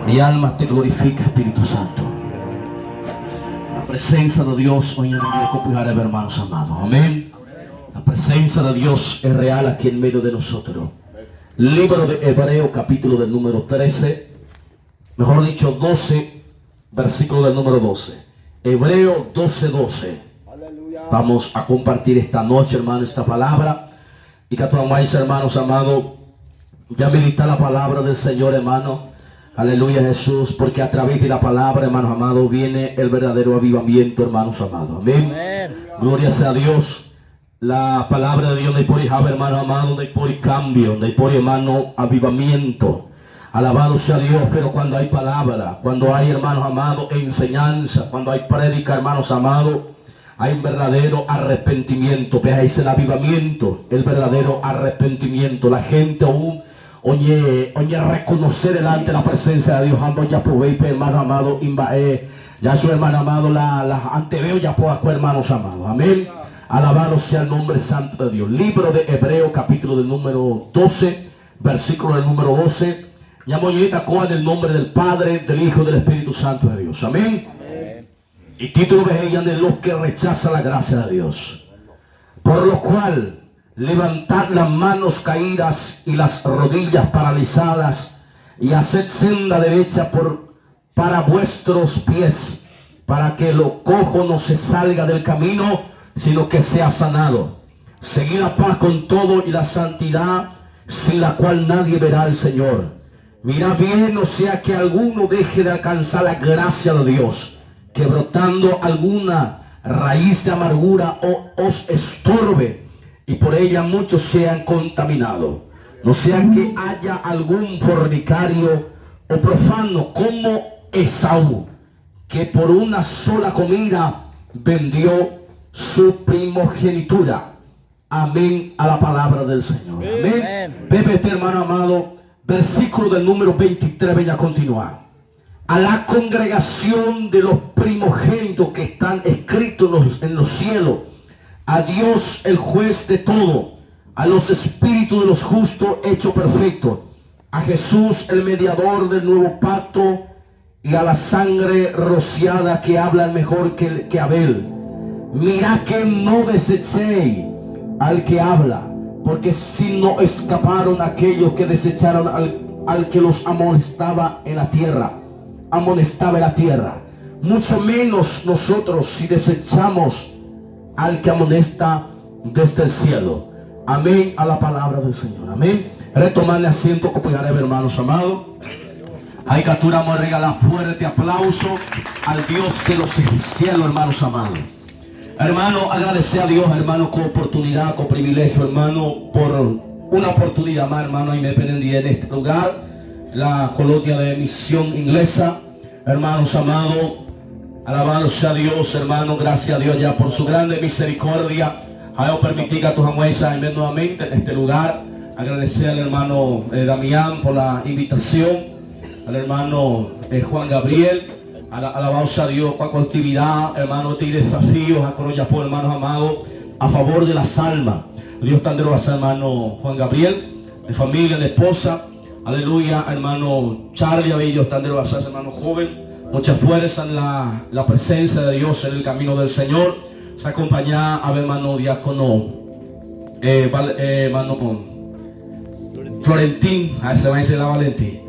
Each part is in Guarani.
Mi alma te glorifica, Espíritu Santo. La presencia de Dios hoy en el día hermanos amados. Amén. La presencia de Dios es real aquí en medio de nosotros. Libro de Hebreo, capítulo del número 13, mejor dicho, 12, versículo del número 12. Hebreo 12, 12. Vamos a compartir esta noche, hermano, esta palabra. Y que amáis, hermanos amados, ya medita la palabra del Señor, hermano. Aleluya, Jesús, porque a través de la palabra, hermanos amados, viene el verdadero avivamiento, hermanos amados. Amén. Gloria sea a Dios. La palabra de Dios no hay por hermano amado, no hay por cambio, no hay por hermano avivamiento. Alabado sea Dios, pero cuando hay palabra, cuando hay hermanos amados, enseñanza, cuando hay prédica, hermanos amados, hay un verdadero arrepentimiento. Veáis el avivamiento, el verdadero arrepentimiento. La gente aún oye, oye reconocer delante de la presencia de Dios. Ando ya por hermano amado, imbae, ya su hermano amado, la, la anteveo ya por hermanos amados. Amén. Alabado sea el nombre santo de Dios. Libro de Hebreo, capítulo del número 12, versículo del número 12. Llamoñeta coa en el nombre del Padre, del Hijo y del Espíritu Santo de Dios. Amén. Y título de ella de los que rechazan la gracia de Dios. Por lo cual, levantad las manos caídas y las rodillas paralizadas y haced senda derecha por, para vuestros pies, para que lo cojo no se salga del camino, sino que sea sanado. Seguid la paz con todo y la santidad, sin la cual nadie verá al Señor. Mira bien, no sea que alguno deje de alcanzar la gracia de Dios, que brotando alguna raíz de amargura os estorbe y por ella muchos sean contaminados. No sea que haya algún fornicario o profano como Esaú, que por una sola comida vendió su primogenitura. Amén a la palabra del Señor. Amén. Bebe este hermano amado, versículo del número 23, voy a continuar. A la congregación de los primogénitos que están escritos en los cielos, a Dios el juez de todo, a los espíritus de los justos hecho perfecto, a Jesús el mediador del nuevo pacto y a la sangre rociada que habla mejor que, que Abel. Mirad que no desechéis al que habla, porque si no escaparon aquellos que desecharon al, al que los amonestaba en la tierra, amonestaba en la tierra, mucho menos nosotros si desechamos al que amonesta desde el cielo. Amén a la palabra del Señor. Amén. Retomarle asiento, copiaré, hermanos amados. Hay capturamos regalar fuerte aplauso al Dios de los cielos, hermanos amados. Hermano, agradecer a Dios, hermano, con oportunidad, con privilegio, hermano, por una oportunidad más, hermano, y me prendí en este lugar, la colonia de misión inglesa. Hermanos amados, alabado sea Dios, hermano, gracias a Dios ya por su grande misericordia. Ha permitido a tus amuesas nuevamente en este lugar. Agradecer al hermano Damián por la invitación, al hermano Juan Gabriel. Alabado sea Dios con actividad, hermano, este desafíos a por hermanos amados, a favor de las almas. Dios tan de los hermano Juan Gabriel, de familia, de esposa. Aleluya, hermano Charlie, Dios tan de los hermano joven. Mucha fuerza en la, la presencia de Dios en el camino del Señor. Se acompaña a hermano diácono, hermano Florentín, a ese va a decir la Valentín.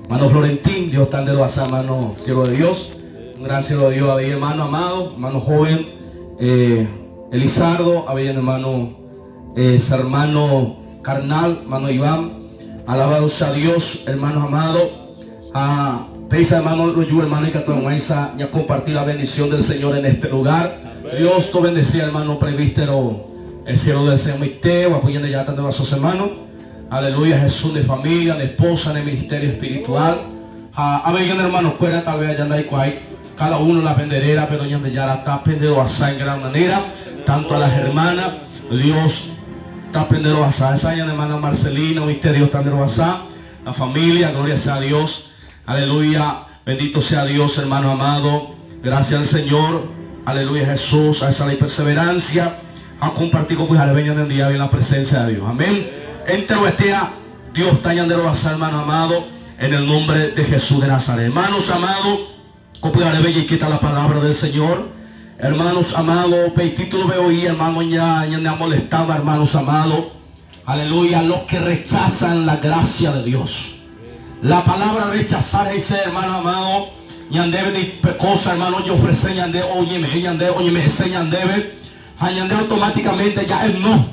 Hermano Florentín, Dios tan de los hermano siervo de Dios, un gran siervo de Dios, había hermano amado, hermano joven, Elizardo, había hermano, hermano carnal, hermano Iván, alabado sea Dios, hermanos amados, a pesa hermano yo hermano y que y a compartir la bendición del Señor en este lugar. Dios te bendiga, hermano presbítero, el cielo del Señor Misteo, apoyando ya tanto a sus hermanos. Aleluya, Jesús de familia, de esposa, de ministerio espiritual. A ver, hermano, fuera tal vez allá anda ahí, cada uno la venderera, pero ya ya la está pendiendo a en gran manera, tanto a las hermanas, Dios está pendiendo a esa hermana Marcelina, viste, Dios está a la familia, gloria sea a Dios, aleluya, bendito sea Dios, hermano amado, gracias al Señor, aleluya Jesús, a esa la perseverancia, a compartir con pues, del día en la presencia de Dios, amén. Entre Dios está hermano amado. En el nombre de Jesús de Nazaret. Hermanos amados, ko pyhareve jaikéta la palabra del Señor. Hermanos amados, pe itítulo pe oĩ, hermano, ña, ñane amolestáva, hermanos amados. Aleluya, los que rechazan la gracia de Dios. La palabra rechazar he'ise, hermano amado, ñandéve ni pe cosa, hermano, ojeofrece ñande, oñeme'ẽ ñande, oñeme'ẽse ñandéve, ha ñande automáticamente ja'e no,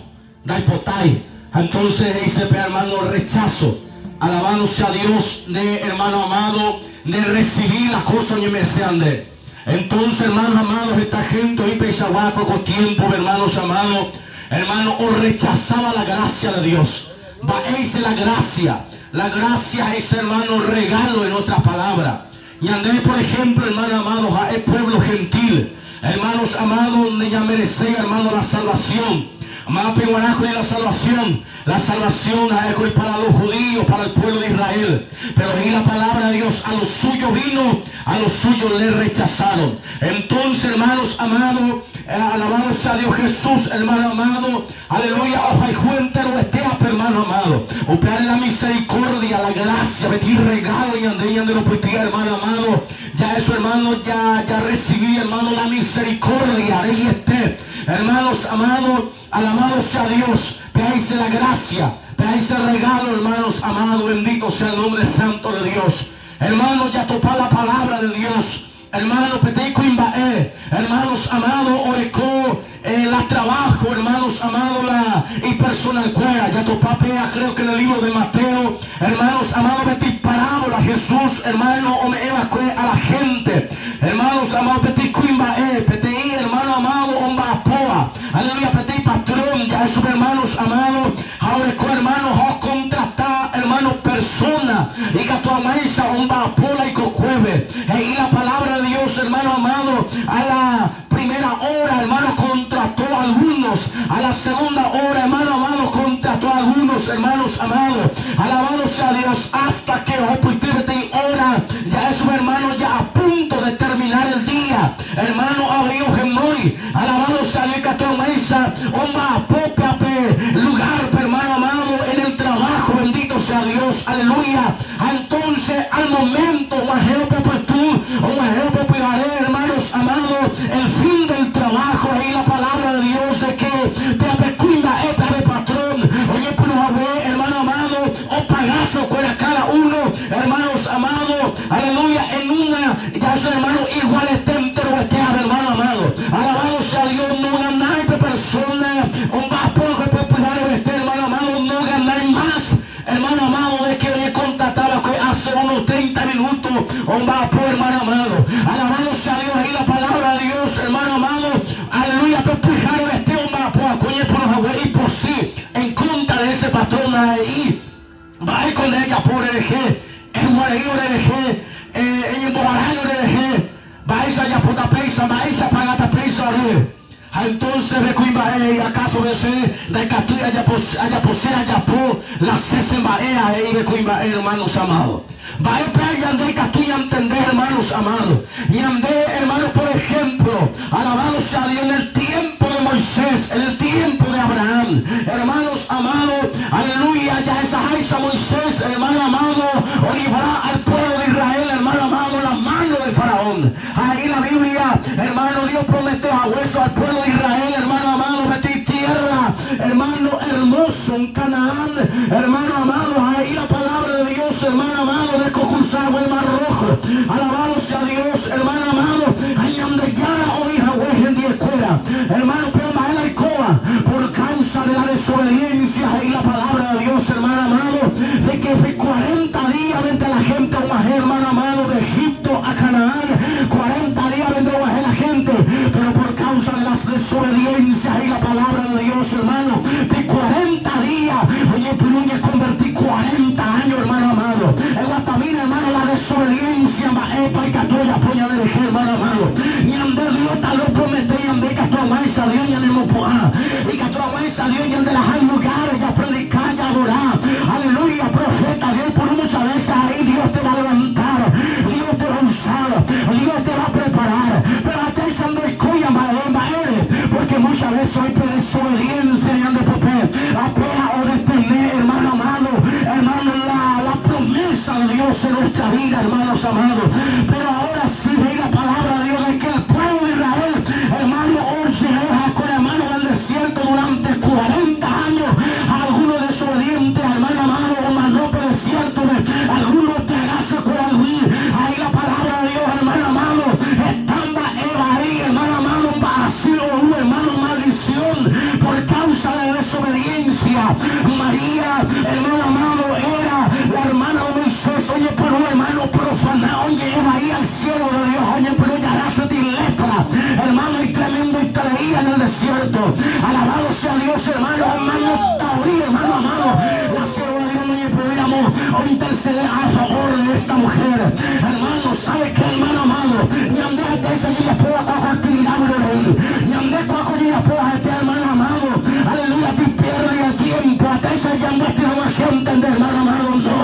ndaipotái. Ha entonces he'ise pe hermano rechazo. Alabado sea Dios, nde, hermano amado, nde recibí la cosa oñeme'ẽse ande. Entonces, hermanos amados, heta gente oĩ peichagua ko ko tiempo-pe, hermanos amados, hermano, orrechasáva la gracia de Dios. Mba'éicha la gracia? La gracia he'ise, hermano, regalo en otras palabras. Ñande, por ejemplo, hermano amado, ha'e pueblo gentil. Hermanos amados, nde ñamerecéi, hermano, la salvación. Mávape g̃uarã kuri la salvación? La salvación ha'ékuri para los judíos, para el pueblo de Israel. Pero he'i la palabra de Dios, a lo suyo vino, a lo suyo le rechazaron. Entonces, hermanos amados, alabado sea Dios Jesús, hermano amado, aleluya, ohayhu enterovetéape, hermano amado. Upévare la misericordia, la gracia, peteĩ regalo ñande ñanderupytýva, hermano amado. Ya eso, hermano, ya, ya recibí, hermano, la misericordia, reiete. Hermanos amados, Alabado sea Dios, peáise la gracia, peáise el regalo, hermanos amados, bendito sea el nombre santo de Dios. Hermanos, jatopa la palabra de Dios. Hermano, peteĩ kuimba'e, hermanos amados, oreko la trabajo, hermanos amados, la ipersonalkuéra. Jatopa péa, creo que en el libro de Mateo, hermanos amados, peteĩ parábola Jesús, hermano, ome'ẽ va'ekue a la gente. Hermanos amados, peteĩ kuimba'e, peteĩ hermano amado omba'apóva. Aleluya, peteĩ patrón ja'e chupe hermanos amados, ha oreko hermano ha okontrata hermano persona ikatu hag̃uáicha omba'apo la ikokuépe. He'i la palabra de Dios hermano amado, a la primera hora hermano okontrató algunos, a la segunda hora hermano amado okontrató algunos hermanos amados. Alabado sea Dios, hasta que ohupyty peteĩ hora ja'e chupe hermano ya a punto de terminar el día. Hermano avei ohenói, alabado sea Dios ikatu hag̃uáicha omba'apo pe lugar-pe, hermano amado, en el trabajo, bendito sea Dios, aleluya. Ha entonces al momento og̃uahẽ upe pytũ, og̃uahẽ upe pyhare, hermanos amados, el fin del trabajo, he'i la palabra de Dios de que pe apekuimba'e pe ave patrón oñepyrũ hague, hermano amado, opaga chokuéra cada uno, hermanos amados, aleluya, en una Jahecha hermano igualete enterovete ave hermano amado. Alabado sea Dios, no ganái pe persona omba'apo va'ekue pe pyharevete hermano amado, no ganái más hermano amado de que oñecontata va'ekue hace unos 30 minutos omba'apo hermano amado. Alabado sea Dios, he'i la palabra de Dios hermano amado, aleluya, pe pyharevete omba'apo va'ekue oñepyrũ hague ipochy en contra de ese patrón he'i. Mba'éiko nde ejapo orerehe, ehuguarei orerehe, eñemboharái orerehe, mba'éicha ejapóta péicha, mba'éicha apagáta péicha oréve. Ha entónse pe kuimba'e he'i, Akáso pe che ndaikatúi ajapose ajapo la che chemba'éa, he'i pe kuimba'e, hermanos amado. Mba'épe ñande ikatu ñantende, hermanos amado. Ñande, hermano, por ejemplo, alabado sea Dios, en el tiempo de Moisés, en el tiempo de Abraham, hermanos amados, aleluya, jahechaháicha Moisés, hermano amado, olivra al pueblo de Israel, hermano amado, la mano del faraón. Ha he'i la Biblia, hermano, Dios prometió haguéso al pueblo de Israel, hermano amado, peteĩ tierra, hermano hermoso, un Canaán, hermano amado, ha he'i la palabra de Dios, hermano amado, de Cocurságua el Mar Rojo. Alabado sea Dios, hermano amado, ha Ñandejára oĩ hague hendiekuéra, hermano, pero mba'e la oikóva por causa de la desobediencia, he'i la palabra de Dios, hermano amado, de que fue 40 días vente la gente og̃uahẽ, hermano amado, de Egipto a Canaán, 40 días vente og̃uahẽ la gente, pero por causa de las desobediencias, he'i la palabra de Dios, hermano, de 40 días oñepyrũ oñekonverti 40 años, hermano amado. Eguatamína, hermano, la desobediencia mba'épa ikatu ojapo ñanderehe, hermano amado. Ñande Dios tal vez promete ñande ikatu hag̃uáicha Dios ñanemopu'ã, ikatu hag̃uáicha Dios ñanderaha lugares japredika, jaadora. Aleluya, profeta, Dios por muchas veces ahí Dios te va a levantar, Dios te va a usar, Dios te va a preparar. Pero atéicha ndoikói mba'e mba'ére, porque muchas veces hoy pe desobediencia ñande pype. Dios en nuestra vida, hermanos amados. Pero ahora sí he'i la palabra de Dios de que el pueblo de Israel, hermano, ojereha con hermano del desierto durante 40 años. Algunos desobedientes, hermano amado, omano pe desierto-pe, algunos tragásekueragui. Ahí la palabra de Dios, hermano amado, heta mba'e vai, hermano amado, mba'asy ou, hermano, maldición por causa de desobediencia. María, hermano amado, era la hermana de Moisés, oñepyrũ, hermano, profana, oñe'ẽ vai al siervo de Dios, oñepyrũ jarásyti lepra, hermano, y tremendo itereía en el desierto. Alabado sea Dios, hermano, omanóta oĩ, hermano amado, la sierva de Dios noñepyrũiramo ointercede a favor de esta mujer. Hermano, ¿sabe qué, hermano amado? Ñande ha'etéicha jajapóva ko actividad vyrorei. Ñande ko jajapóva ha'ete, hermano amado, aleluya, pierde el tiempo, ha'etéicha jambyaty hag̃ua gente nde, hermano amado, no.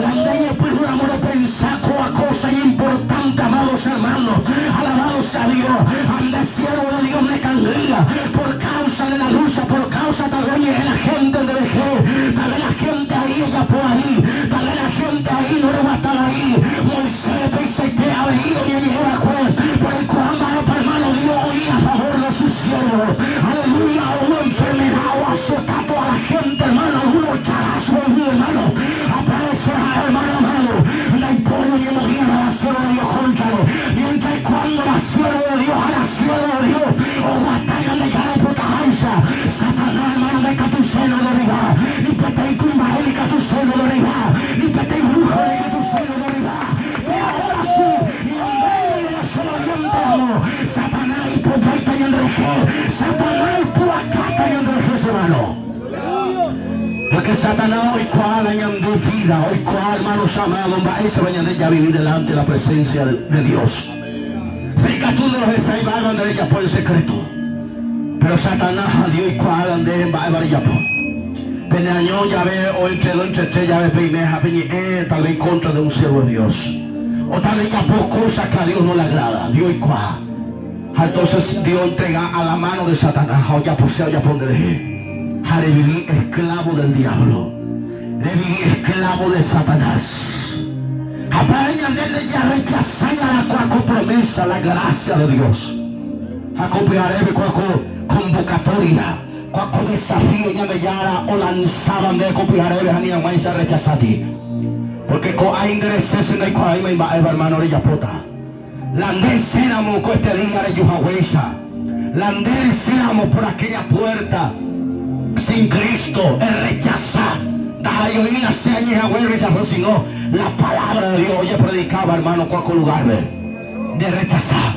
Ñande ñepyrũramo ropensa kóa cosa iñimportante, amados hermanos, alabado sea Dios, ande siervo de Dios nekangýa por causa de la lucha, por causa tal vez oñe'ẽ la gente nderehe, tal vez la gente ahí ojapo vai, tal vez la gente ahí no roguata vai, Moisés peichaite avei oñeñe'ẽ va'ekue, por oikuaa mba'épa hermano Dios oĩ a favor de su siervo, aleluya, ou enfermedad oazota toda la gente hermano, alguno charazo oguy hermano, aparece ha'e hermano amado, ndaipóri oñemoĩva la siervo de Dios cóntrare, mientras y cuando la siervo de Dios ha la sierva de Dios oguata Ñandejára oipotaháicha, Satanás hermano ndaikatuséi nodorriva, ni peteĩ kuimba'e ndikatuséi nodorriva, ni peteĩ brujo ndikatuséi nodorriva. Pe ahora sí, ñande ñanedesobediente ramo, Satanás ipu'aita ñanderehe, Satanás ipu'akáta ñanderehe che hermano. Porque Satanás oikuaa la ñande vida, oikuaa hermanos amados mba'éichapa ñande javivi delante la presencia de Dios. Che ikatu ndorohechái mba'éva nde rejapo en secreto, pero Satanás ha Dios oikuaa la nde mba'éva rejapo. Pene año jave o entre dos, entre tres jave peime ha peñe'ẽ tal vez en contra de un siervo de Dios. O tal vez japo cosa que a Dios no le agrada, Dios oikuaa. Ha entonces Dios entrega a la mano de Satanás ha ojapose ojapo nderehe. Ha revivi esclavo del diablo. Revivi esclavo de Satanás. Ha pya'e ñande ndejarrechasái arakua ko promesa, la gracia de Dios. Ha ko pyharépe kua ko convocatoria, kua ko desafío Ñandejára olansáva ndéve ko pyharépe ha ni hag̃uáicha rechasátĩ. Porque ko'ã inderesẽ che ndaikuaáima imba'éva hermano rejapóta. La nde resẽramo ko este día reju haguéicha, la nde resẽramo por aquella puerta sin Cristo, errechasa, ndaha'éi oĩ la che añe'ẽ hague errechasa, sino la palabra de Dios ojepredikáva hermano kua ko lugar-pe, nde rechasa,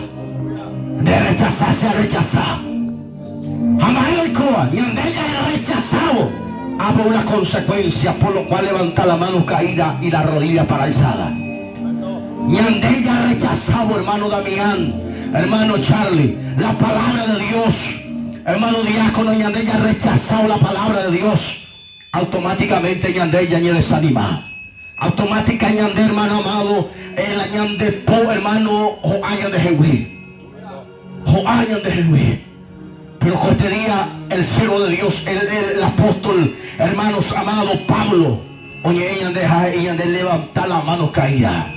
nde rechasa, che arrechasa. Ha mba'e oikóva? Ñande jarrechasávo, ápe una consecuencia, por lo cual levanta la mano caída y la rodilla paralizada. Ñande jarrechasávo, hermano Damián, hermano Charlie, la palabra de Dios, hermano diácono, ñande jarrechasávo la palabra de Dios, automáticamente ñande ñañedesanima. Automática ñande, hermano amado, la ñande po, hermano, ho'a ñandehegui. Ho'a ñandehegui. Pero ko este día el siervo de Dios, el, el apóstol, hermanos amados, Pablo, oñe'ẽ ñande ha he'i ñande levanta la mano caída.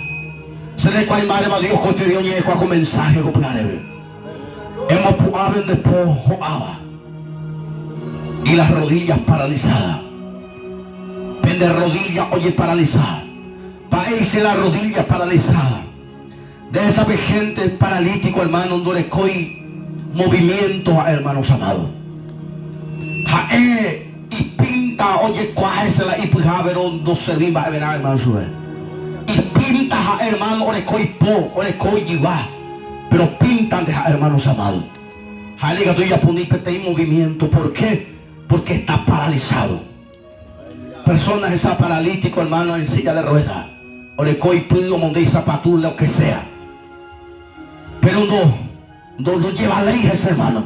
Che ndaikuaái mba'érepa Dios ko este día oñe'ẽ kua ko mensaje ko pyhareve. Emopu'ãve nde po ho'áva y las rodillas paralizadas. Pende rodilla ojeparalisa. Mba'éicha la rodilla paralizada? Ndehecha pe gente paralítico hermano ndorekói movimiento ha'e hermanos amado. Ha'e ipinta ojekuaa hese la ipyha pero ndoservi mba'everã hermano chupe. Ipinta ha'e hermano oreko ipo, oreko ijyva, pero píntante ha'e hermanos amado. Ha'e nikatu ijapo ni peteĩ movimiento, ¿por qué? Porque está paralizado. Persona hesa paralítico hermano en silla de rueda, oreko ipy, omonde isapatu, lo que sea. Pero ndo, ndo, ndojevaléi hese hermano.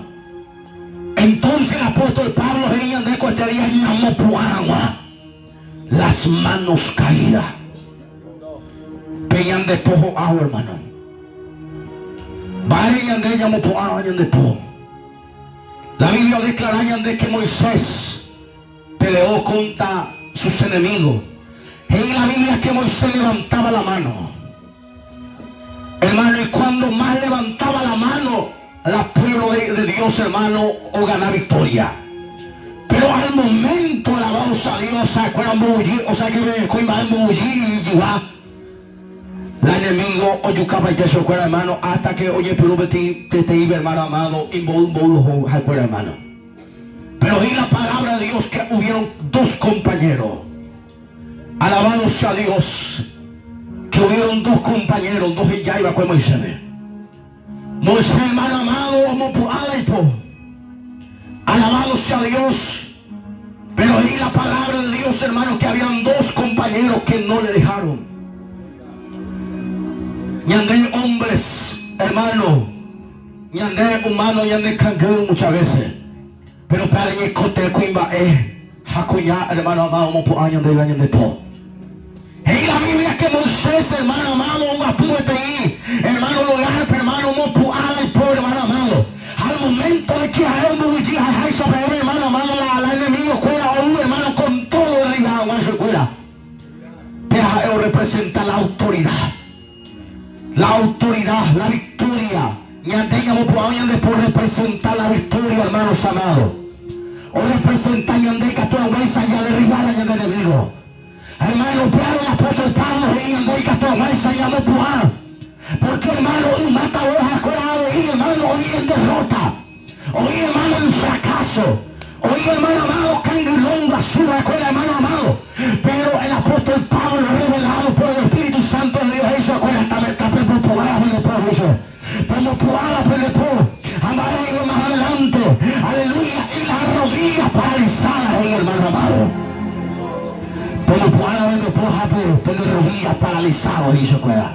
Entonces el apóstol Pablo he'i ñande ko este día ñamopu'ã hag̃ua las manos caídas. Pe ñande po ho'ávo hermano. Mba'ére ñande ñamopu'ãva ñande po? La Biblia odeclara ñande que Moisés peleó contra sus enemigos. He'i la Biblia que Moisés levantaba la mano. Hermano, y cuando más levantaba la mano, la pueblo de, de Dios, hermano, o ganar victoria. Pero al momento, alabado sea Dios, se acuerdan o sea que me y lleva la enemigo ojukápaite chupekuéra, hermano, hasta que oñepyrũ peteĩ peteĩve, hermano amado, imboy mboy oho ha'ekuéra, hermano. Pero oí la palabra de Dios que hubieron dos compañeros. Alabado sea Dios, que hubieron dos compañeros, dos ijái va'ekue Moisés-pe. Moisés, hermano amado, omopu'ã la ipo. Alabado sea Dios. Pero oí la palabra de Dios, hermano, que habían dos compañeros que no le dejaron. Ñande hombres, hermano, ñande humano, ñande kangy muchas veces. Pero para ñekote kuimba'e ha kuña, hermano amado, omopu'ã ñande la ñande po. He'i la Biblia que Moisés, hermano amado, oguapy peteĩ, hermano, lugar, hermano, omopu'ã la ipo, hermano amado. Al momento de que ha'e omboguejy haháicha peẽme, hermano amado, la, la enemigo kuéra ou, hermano, con todo derriba hag̃ua chupekuéra. Pe ha'e orrepresenta la autoridad. La autoridad, la victoria. Ñande ñamopu'ã ñande po representa la victoria, hermanos amados. Orrepresenta ñande ikatu hag̃uáicha jaderribar a ñande enemigo. Hermano, upévare el apóstol Pablo he'i ñande ikatu hag̃uáicha ñamopu'ã. Porque, hermano, ymáta ohakuéra avei, hermano, oĩ en derrota. Oĩ, hermano, en fracaso. Oĩ, hermano amado, kangylón guasu va'ekuéra, hermano amado. Pero el apóstol Pablo, revelado por el Espíritu Santo de Dios, he'i chupekuéra, tapemopu'ã pende po, he'i chupe. Pemopu'ãva pende po, ha mba'e he'i más adelante, aleluya, y las rodillas paralizadas, he'i hermano amado. Pemopu'ãva pende po ha pende rodillas paralizados, he'i chupekuéra.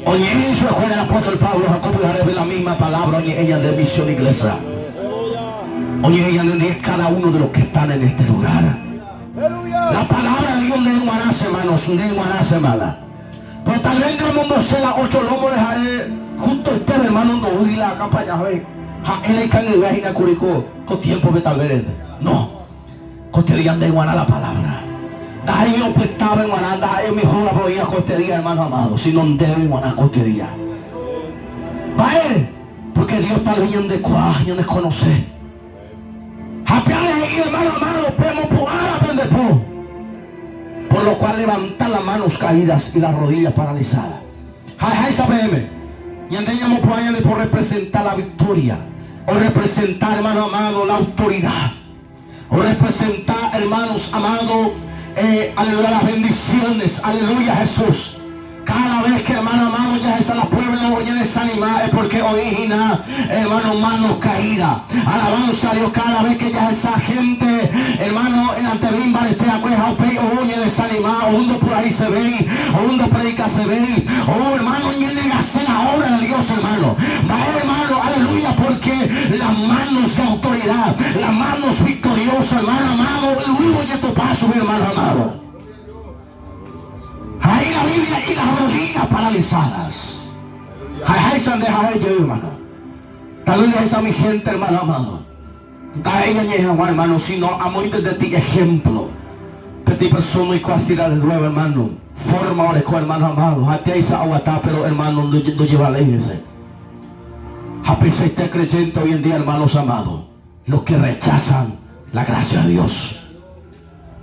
Oñe'ẽ chupekuéra el apóstol Pablo, ha ko pyhareve la misma palabra oñe'ẽ ñande Misión Iglesia. Oñe'ẽ ñande ndie cada uno de los que están en este lugar. La palabra de Dios nde g̃uarã, hermanos, nde g̃uarã, hermana. Pero tal vez nde remombose la ocho lomo rehare justo este hermano ndoúi la campaña ha'e la ikangyve hína kuri ko, ko tiempo-pe tal vez. No. Ko este día nde g̃uarã la palabra. Ndaha'éi opytáve g̃uarã, ndaha'éi umi hógape oĩva ko este día, hermano amado, sino ndéve g̃uarã ko este día. Mba'ére? Porque Dios tal vez ñandekuaa, ñaneconoce. Ha peáre he'i, hermano amado, pemopu'ãva pende po. Por lo cual levanta las manos caídas y las rodillas paralizadas. Ha'eháicha peẽme, ñande ñamopu'ã ñande po representa la victoria, o representa, hermano amado, la autoridad. Orepresenta, hermanos amados, aleluya, las bendiciones, aleluya Jesús. Cada vez que, hermano amado, ya esa la pueblo oye desanimar es porque origina, hermano, manos caídas. Alabanza a Dios cada vez que ya esa gente, hermano, ante bimba este acueja o oye desanimar, o uno por ahí se ve, o uno predica se ve, o hermano, negase la obra de Dios, hermano. Va, hermano, aleluya, porque las manos de autoridad, las manos victoriosas, hermano amado, luego ya tu paso, mi hermano amado. Ahí la Biblia y las rodillas paralizadas. Ahí se deja ellos, hermano. Tal vez esa mi gente, hermano amado. Da ella hermano, sino a de ti ejemplo. Petit persona y cuasi de nuevo, hermano. Forma oreco, hermano amado. Esa aguatá, pero hermano, no, no lleva ley ese. A pesar de creyente hoy en día, hermanos amados, los que rechazan la gracia de Dios,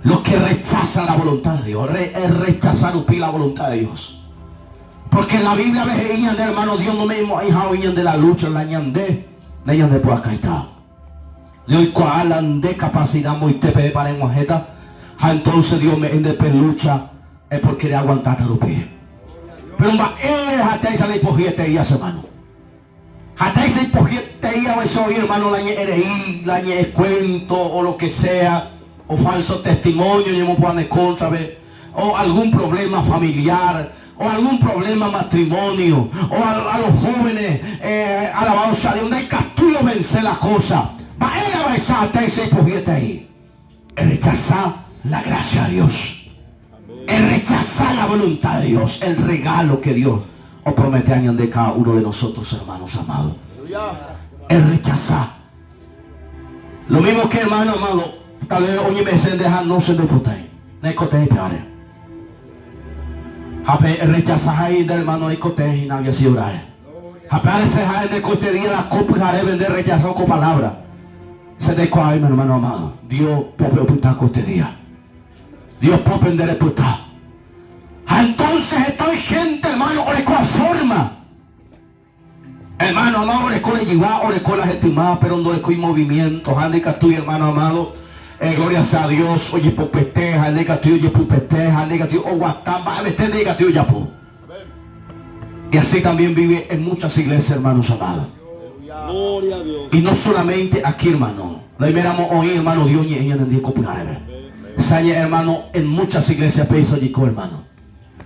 los que rechazan la voluntad de Dios, es rechazar la voluntad de Dios. Porque en la Biblia ve de hermano, Dios no mismo hija de la lucha, la ñande, la ñande por acá está. Dios cuál de capacidad muy tepe para en entonces Dios me ende lucha es porque le aguantar rupi. Pero va hasta esa ley pojiete y hermano. Hasta esa hipojiete y eso hermano la ñe la ñe cuento o lo que sea o falso testimonio y me contra o algún problema familiar o algún problema matrimonio o a, los jóvenes alabado sea Dios no castigo vencer la cosa va a besar hasta ese hipojiete ahí rechazar la gracia de Dios, el rechazar la voluntad de Dios, el regalo que Dios os promete años de cada uno de nosotros, hermanos amados. El rechazar. Lo mismo que hermano amado, tal vez oye me dejar no se de potay, no hay peores. Ha pe rechasaha nde hermano reikotevẽ hína aviasiõrae. Ha pe areseha nde koitedia la ko pyhareve nde rechasa ko palabra. Che ndaikuaáima hermano amado, Dios pópe opyta koitedia. Dios pópe nde repyta. Ha entonces heta oĩ gente hermano orekóva forma. Hermano amado oreko rejyva, oreko la hetyma, pero ndorekói movimiento, ha ndaikatúi hermano amado, eh, gloria sea a Dios, ojepopete, ha ndaikatúi ojepypete, ha ndaikatúi oguata, mba'evete ndaikatúi ojapo. Y así también vive en muchas iglesias, hermanos amados. Gloria a Dios. Y no solamente aquí, hermano. Roiméramo oĩ, hermano, Dios ñe'ẽ ñanendie ko pyhareve. Esa ñe'ẽ, hermano, en muchas iglesias péicha ojeiko, hermano.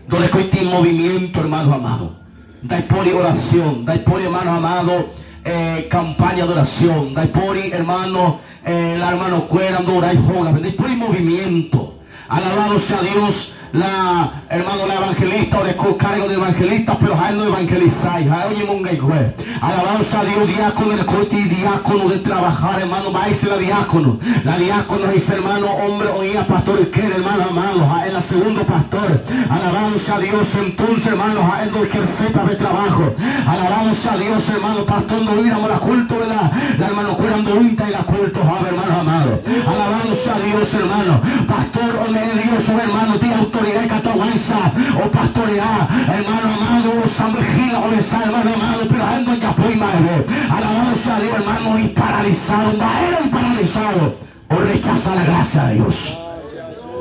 Ndorekóiti movimiento, hermano amado. Ndaipóri oración, ndaipóri, hermano amado, eh, campaña de oración, ndaipóri, hermano, eh, la hermano-kuéra ndorái hógape, ndaipóri movimiento. Alabado sea Dios, la hermano la evangelista oreko cargo de evangelista, pero ha'e noevangelizái, ha'e oñemongaigue. Alabado sea Dios, diácono orekóiti diácono de trabajar, hermano, mba'éicha la diácono. La diácono he'ise hermano, hombre oĩva pastor ykére, hermano amado, ha'e la segundo pastor. Alabado sea Dios, entonces hermano, ha'e ndoejercéipa pe trabajo. Alabado sea Dios, hermano, pastor ndoĩramo la culto-pe, la, la hermano-kuéra ndoĩntai la culto hápe, hermano amado. Alabado sea Dios, hermano. Pastor ome'ẽ Dios umi hermano ti autoridad ikatu haguãicha opastorea, hermano amado, osãmbyhy la ovecha, hermano amado, pero ha'e ndojapói mba'eve. Alabado sea Dios, hermano, oĩ paralizado. Mba'ére oĩ paralizado? Orrechasa la gracia de Dios.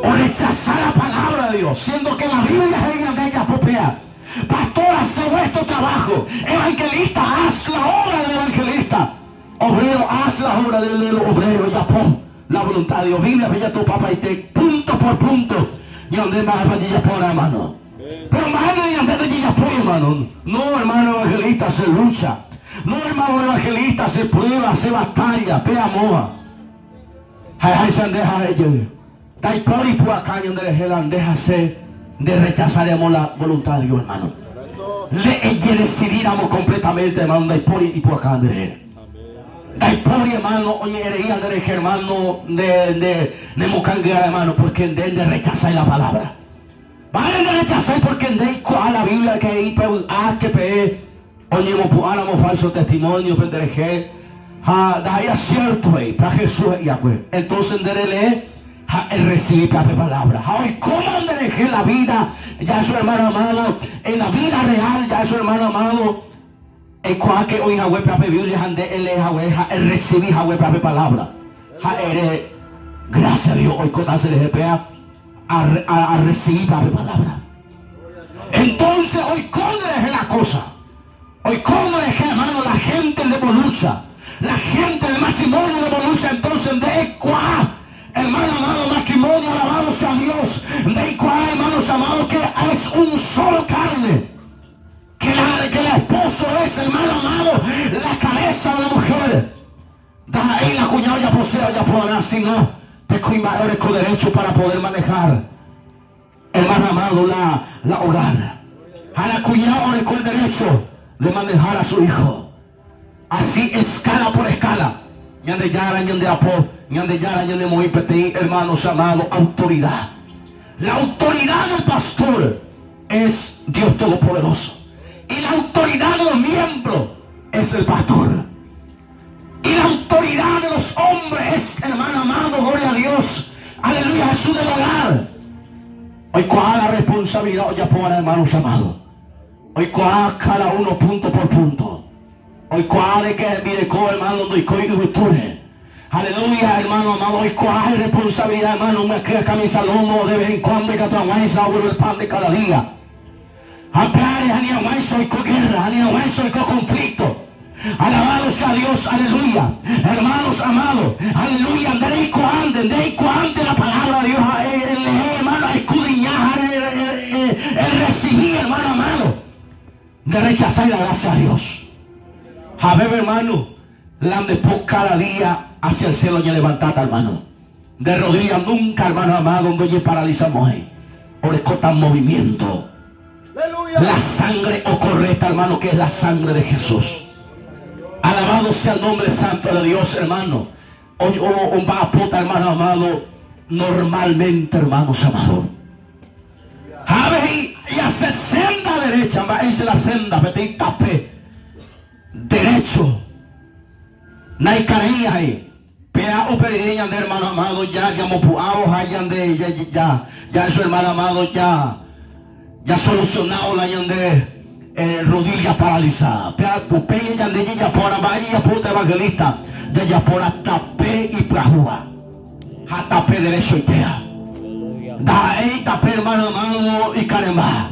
Orrechasa la palabra de Dios, siendo que la Biblia he'i ñande japo péa. Pastor, hace vuestro trabajo. Evangelista, haz la obra del evangelista. Obrero, haz la obra del, del obrero. Ejapo la voluntad de Dios. Biblia-pe jatopapaite punto por punto ñande mba'épa jejapórã, hermano. Pero mba'ére ñande ndajejapói, hermano? No, hermano evangelista, se lucha. No, hermano evangelista, se prueba, se batalla. Pe amóva. Ha'eháicha nde ha'e jey. Ndaipóri pu'aka ñanderehe la nde ha che nde rechasáramo la voluntad de Dios, hermano. Nde ejedecidíramo completamente, hermano, ndaipóri ipu'aka nderehe. Ndaipóri, hermano, oñe'ẽreíva nderehe, hermano, nde, nde, nemokangy'a, hermano, porque nde nderechasái la palabra. Mba'ére nderechasái? Porque nde eikuaa la Biblia que he'i pevy'áke peẽ Oñemopu'ãramo falso testimonio penderehe ha ndaha'éi acierto he'i, pa Jesús he'iakue. Entonces nde relee ha errecibi pe palabra. Ha oikóma nderehe la vida, ya su hermano amado, en la vida real, ya su hermano amado, eikuaáke oĩ hague pe Biblia ha nde elee hague ha errecibi hague pe palabra. Ha ere, gracias a Dios oikóta cherehe péa, arrecibi pe palabra. Entonces oiko nderehe la cosa. Oiko nderehe hermano la gente ndemolucha. La gente de matrimonio ndemolucha entonces nde eikuaa hermano amado matrimonio alabado sea Dios. Nde eikuaa hermanos amado que es un solo carne. Que la, que la esposo es hermano amado la cabeza de la mujer. Ndaha'éi la kuña ojaposea ojapo'arã sino pe kuimba'e oreko derecho para poder manejar. Hermano amado, la, la hogar. Ha la kuña oreko el derecho de manejar a su hijo. Así escala por escala. Ñandejára ñandeapo, Ñandejára ñanemoĩ peteĩ hermanos amado autoridad. La autoridad del pastor es Dios Todopoderoso. Y la autoridad de los miembros es el pastor. Y la autoridad de los hombres es, hermano amado, gloria a Dios, aleluya, Jesús del hogar. Oikuaa la responsabilidad ojapóva'erã hermanos amado. Oikuaa cada uno punto por punto. Oikuaa de que hembireko hermano ndoikói yvytúre. Aleluya, hermano amado, oikuaa irresponsabilidad hermano, omyakỹ camisa lomo de vez en cuando ikatu hag̃uáicha ogueru el pan de cada día. Ha py'áre ani hag̃uáicha oiko guerra, ani hag̃uáicha oiko conflicto. Alabado sea Dios, aleluya. Hermanos amados, aleluya, nde reikuaánte, nde reikuaánte la palabra de Dios ha elee, hermano, escudriñá ha errecibi, hermano amado. Nde rechasái la gracia de Dios. Ha bebe, hermano, la nde po cada día hacia el cielo oñelevantáta, hermano. Nde rodilla nunca, hermano amado, ndojeparalizamo'ãi. Orekóta movimiento. La sangre ocorréta, hermano, que es la sangre de Jesús. Alabado sea el nombre santo de Dios, hermano. Omba'apóta, hermano amado, normalmente, hermanos amados. Ha avei. y senda derecha, mba'éicha la senda, peteĩ tape derecho. Naikarẽi he'i, Péa upe rire ñande hermano amado ja jamopu'ãvo ha ñande ja ja ja eso hermano amado ja jasolucionávo la ñande rodilla paralizada. Péa upéi ñande jajapórã mba'e jajapóta evangelista jajapórã tape ipyahúva ha tape derechoitéva. Ndaha'éi tape hermano amado ikarẽmba.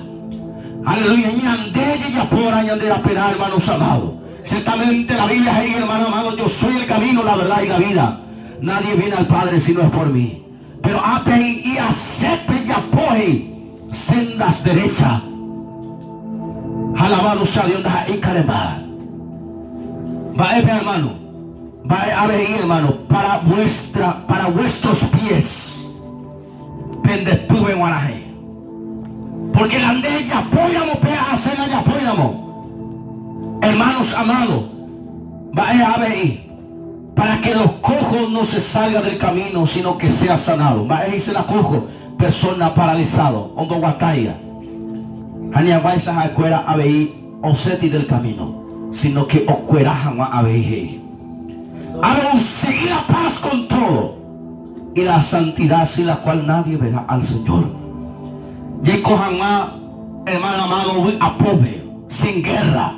Aleluya ñande jajapórã ñande raperã hermanos amado. Ciertamente la Biblia he'i, hermano amado, yo soy el camino, la verdad y la vida. Nadie viene al Padre si no es por mí. Pero ápe he'i, ase pejapo he'i, sendas derecha. Alabado sea Dios, ndaha'éi karema. Mba'épe, hermano? Mba'e ave he'i, hermano, para vuestra, para vuestros pies. Pende pýpe g̃uarã he'i. Porque la nde ejapóiramo pe ase la ejapóiramo. Hermanos amados, mba'e ave he'i, Para que los cojos no se salga del camino, sino que sea sanado. Mba'e he'ise la cojo? Persona paralizado, ondoguatáiva. Ha ñaguáicha ha'ekuéra avei osẽti del camino, sino que okuera hag̃ua avei he'i. Avei osegi la paz con todo. Y la santidad sin la cual nadie verá al Señor. Jaiko hag̃ua, hermano amado, vy'apópe, sin guerra.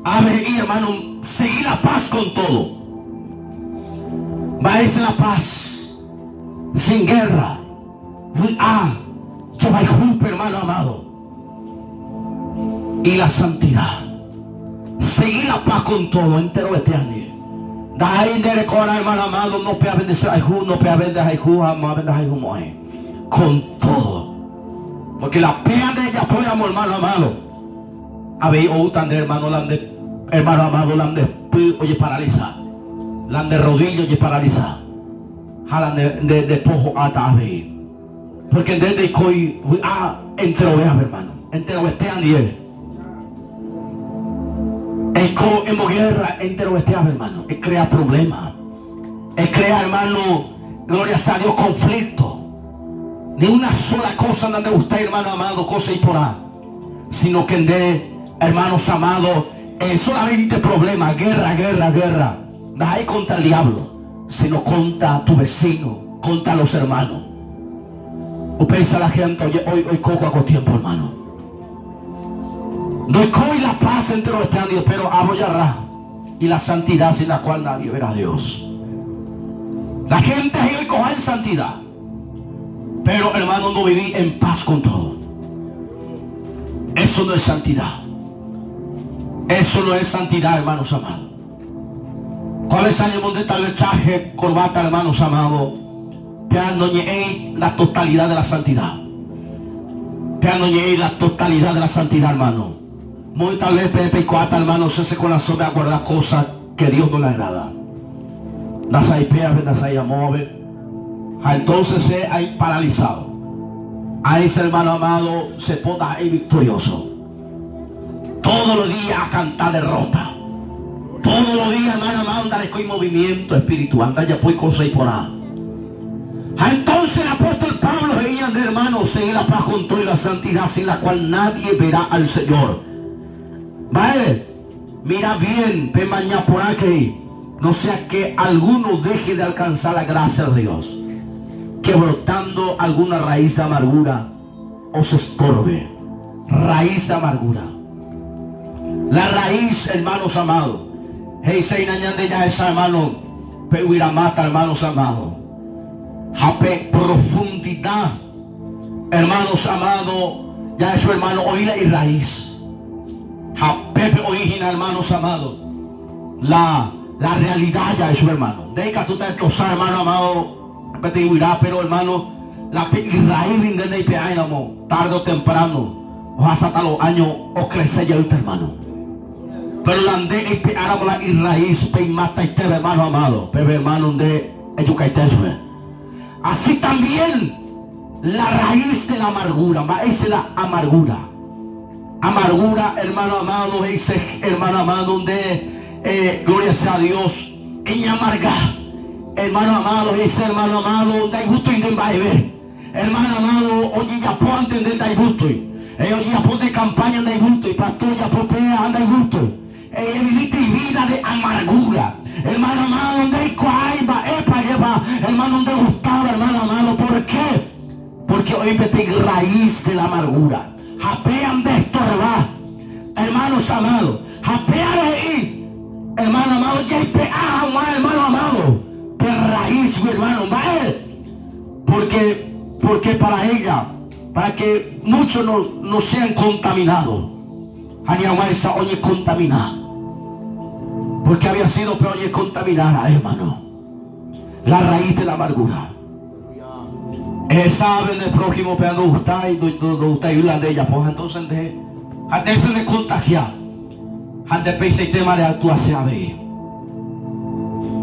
Ave he'i, hermano, seguí la paz con todo. Mba'éicha la paz? Sin guerra. Vy'a, jovayhúpe, hermano amado. Y la santidad. Seguí la paz con todo, enterovete ani. Ndaha'éi nde rekorã, hermano amado, no pe avendese hayhu, no pe avende hayhu ha no avende hayhu mo'ãi. Con todo. Porque la péa nde ejapóiramo, hermano amado, avei oúta nde hermano la nde, hermano amado, la nde py ojeparalisa, la nde rodilla ojeparalisa, ha la nde, nde, nde po ho'áta avei. Porque nde ndeikói vy'a enterovéape, hermano, enterovetéa ndie. Eiko emboguerra enterovetéape, hermano, ecrea problema, ecrea, hermano, gloria sea a Dios, conflicto. Ni una sola cosa nandegustái, hermano amado, cosa iporã, sino que nde, hermanos amado, eh, solamente problema, guerra, guerra, guerra. Ndaha'éi contra el diablo. Sino contra tu vecino, contra los hermanos. Upéicha la gente oje hoy oikóva ko tiempo, hermano. Ndoikói la paz enterovete ndive, pero abro yarra y la santidad sin la cual nadie verá a Dios. La gente he'i oikoha en santidad, pero hermano no viví en paz con todo. Eso no es santidad. Eso no es santidad, hermanos amados. Cuáles añemonde tal vez traje, corbata, hermanos amados, péa noñe'ẽi la totalidad de la santidad. Péa noñe'ẽi la totalidad de la santidad, hermano. Muy tal vez peẽ peikuaáta, hermano, che che korasõme aguarda cosa que Dios no le agrada. Ndasa'éi péape, ndasa'éi amóvape. Ha entonces che aĩ paralizado. Aĩ che hermano amado, che po ndaha'éi victorioso. Todos los días akanta derrota. Todos los días hermano amado ndarekói movimiento espiritual, ndajapói cosa iporã. Ha entonces el apóstol Pablo he'i ñande hermano, seguí la paz con todo y la santidad sin la cual nadie verá al Señor. Mba'ére? Mira bien, pemaña porãke he'i, no sea que alguno deje de alcanzar la gracia de Dios, que brotando alguna raíz de amargura os estorbe. Raíz de amargura. La raíz, hermanos amados. He'iséina ñande jahecha, hermano, pe yvyramáta, hermanos amados. Ha pe profundidad, hermanos amados, jahecha, hermano, oĩ la irraíz. Ha pépe oĩ hína, hermanos amados, la, la realidad jahecha, hermano. Nde ikatúta etrosa, hermano amado, Peteĩ guyra, péro ermáno, la pe irraígui nde ndaipe'áiramo, tárde o tempráno, ohasáta los áño okrese jeýta ermáno. Péro la nde eipe'áramo la irraís pe imataitéva ermáno amádo, peve ermáno nde ejukaite chupe. Asi también la raíz de la amargura, mba'éicha la amargura? Amargura ermáno amádo he'ise ermáno amádo nde, gloria sea a Dios, Eñamarga, hermano amado, he'ise hermano amado, ndaigústoi nde mba'eve. Hermano amado, ojejapóvante nde ndaigústoi. Ey ojejapo de campaña ndaigústoi, pastor ojapo péa ha ndaigústoi. Ey evivite ivida de amargura. Hermano amado, ndaikuaái mba'épa ajépa, hermano, ndegustáva, hermano amado, por qué? Porque oĩ peteĩ raíz de la amargura. Ha péa ndeestorva, hermanos amado. Ha péare he'i, hermano amado, jaipe'a hag̃ua, hermano amado, pe raíz-gui, hermano. Mba'e? Porque, porque para ella, para que muchos no, no sean contaminados, ani hag̃uáicha oñekontamina. Porque había sido pe oñekontaminara, hermano, la raíz de la amargura. Ehecha ne prójimo-pe ndogustái, ndogustái la nde ejapo, ha entonces nde, ha nde se ne contagia, ha nde peichaitéma reactuase avei.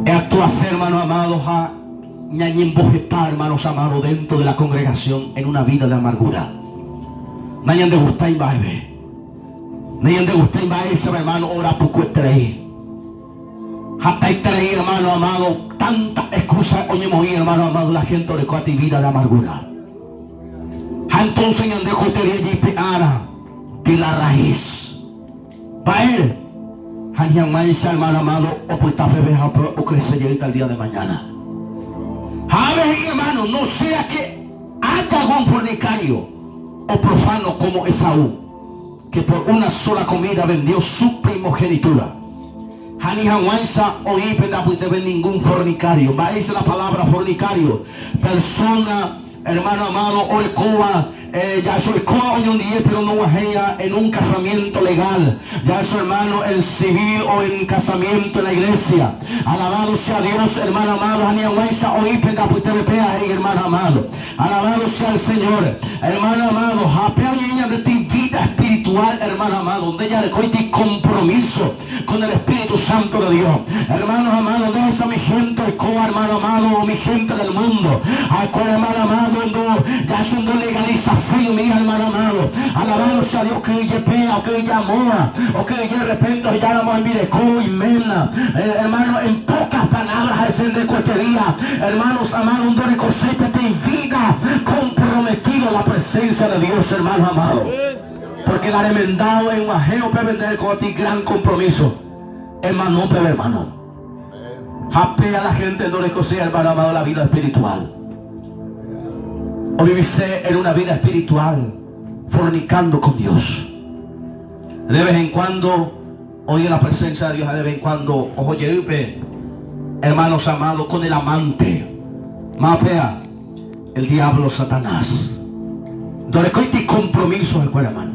Eactuase, hermano amado, ha ñañemboheta, hermanos amado, dentro de la congregación en una vida de amargura. Nañandegustái mba'eve. Nañandegustái mba'éichapa, hermano, hora pukueterei. Hataiterei hermano amado, tanta excusa oñemoĩ hermano amado la gente oreko ati vida de amargura. Ha entonces ñande joteria jeipe'ára de la raíz. Mba'ére? Ha ñag̃uáicha hermano amado opyta peve ha ocrece jeýta el día de mañana. Ha ave he'i hermano, no sea que haya algún fornicario o profano como Esaú, que por una sola comida vendió su primogenitura. Ha ni hag̃uáicha oĩ pende apytépe ningún fornicario. Mba'éicha la palabra fornicario? Persona, hermano amado, orekóva, ya oikóva oñondive pero nog̃uahẽiva en un casamiento legal, ya eso hermano en civil o en casamiento en la iglesia. Alabado sea Dios, hermano amado, ha ni hag̃uáicha oĩ pende apytépe péa he'i hermano amado. Alabado sea el Señor, hermano amado, ha pe oñe'ẽ ñande ti vida espiritual, hermano amado, nde jarekóiti compromiso con el Espíritu Santo de Dios. Hermanos amados, nde esa mi gente oikóva, hermano amado, umi gente del mundo, ha'ekuéra, hermano amado, ndo jasu ndo legalizaséi umi hermano amado. Alabado sea Dios, okyhyje péa, okyhyje amóa, okyhyje de repente ohejáramo hembireko, iména. Hermano, en pocas palabras ha'ese nde ko este día, Hermanos amados, ndorekoséi peteĩ vida comprometido la presencia de Dios, hermanos amados. Porque la remendado eg̃uahẽ upépe nde reko'õti gran compromiso. Emano peve, hermano. Ha péa la gente ndorekoséi, hermano amado, la vida espiritual. Ovivise en una vida espiritual fornicando con Dios. De vez en cuando Oĩ la presencia de Dios ha de vez en cuando oho jeýpe, hermanos amados, con el amante. Máva péa? El diablo Satanás. Ndorekóiti compromiso hekuéra, hermano.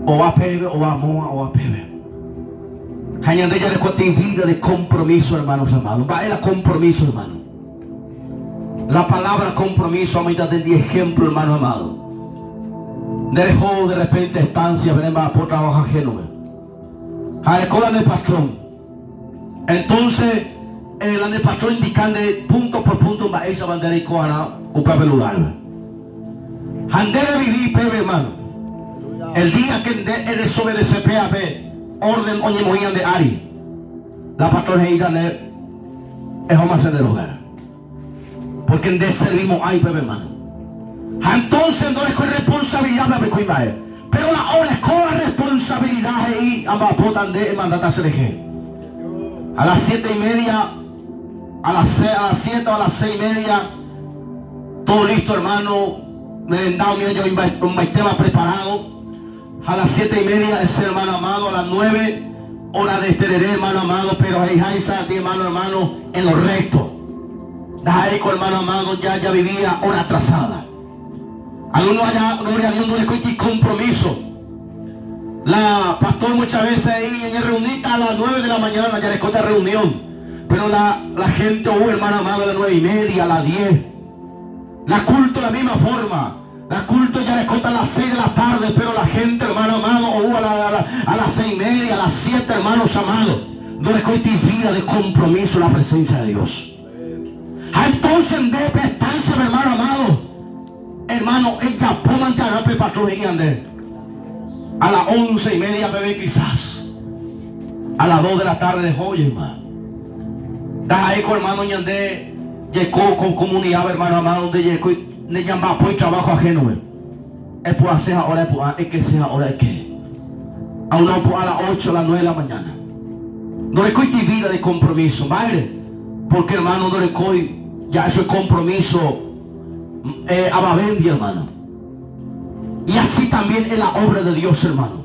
Ova péve, ova amóa, ova péve. Ha ñande jarekóti vida de compromiso, hermanos amados. Mba'e la compromiso, hermano? La palabra compromiso amoĩta nde ejemplo, hermano amado. Nde reho de repente estancia-pe remba'apo trabajo ajeno-pe. Ha erekóva nde patrón. Entonces, eh, la nde patrón indica nde punto por punto mba'éichapa nde reiko va'erã upépe lugar-pe. Ha nde revivi péve, hermano. El día que nde edesobedece péape orden oñemoĩva nde ári, la patrón he'íta nde ehóma che nde rógape. Porque nde servimo'ãi upépe hermano. Ha entonces ndorekói responsabilidad pe kuimba'e. Pero la orekóva responsabilidad he'i amba'apóta nde emandáta che rehe. A las siete y media, a las se, a las siete o a las seis y media, todo listo hermano, merendá umi oĩmbaitéva preparado. Ha las siete y media ese hermano amado, a las nueve hora de tereré hermano amado, pero he'iháicha ti hermano hermano en lo recto. Ndaha'éiko hermano amado ya ya vivía hora atrasada. Alguno allá, gloria a Dios, ndorekóiti compromiso. La pastor muchas veces he'i ñañerreunita a las nueve de la mañana jarekóta reunión, pero la la gente ou hermano amado a las nueve y media, a las diez. La culto la misma forma. La culto jarekóta a las seis de la tarde, pero la gente, hermano amado, ou a la, a la, a las seis y media, a las siete, hermanos amados. Ndorekóiti vida de compromiso la presencia de Dios. Ha entonces nde pe estancia, hermano amado, hermano, ejapómante arã pe patrón he'i ande. A las once y media peve quizás. A las dos de la tarde dejó, hermano. Ndaha'éiko, hermano, ñande jaiko con comunidad, hermano amado, nde jaiko ne ñamba'apói trabajo ajeno-pe. Epu'ãse ha hora epu'ã, ekese ha hora eke. Ha una opu'ã la ocho, la nueve de la mañana. Ndorekóiti vida de compromiso. Mba'ére? Porque hermano ndorekói ja'e chue compromiso eh, avavéndi hermano. Y así también en la obra de Dios hermano.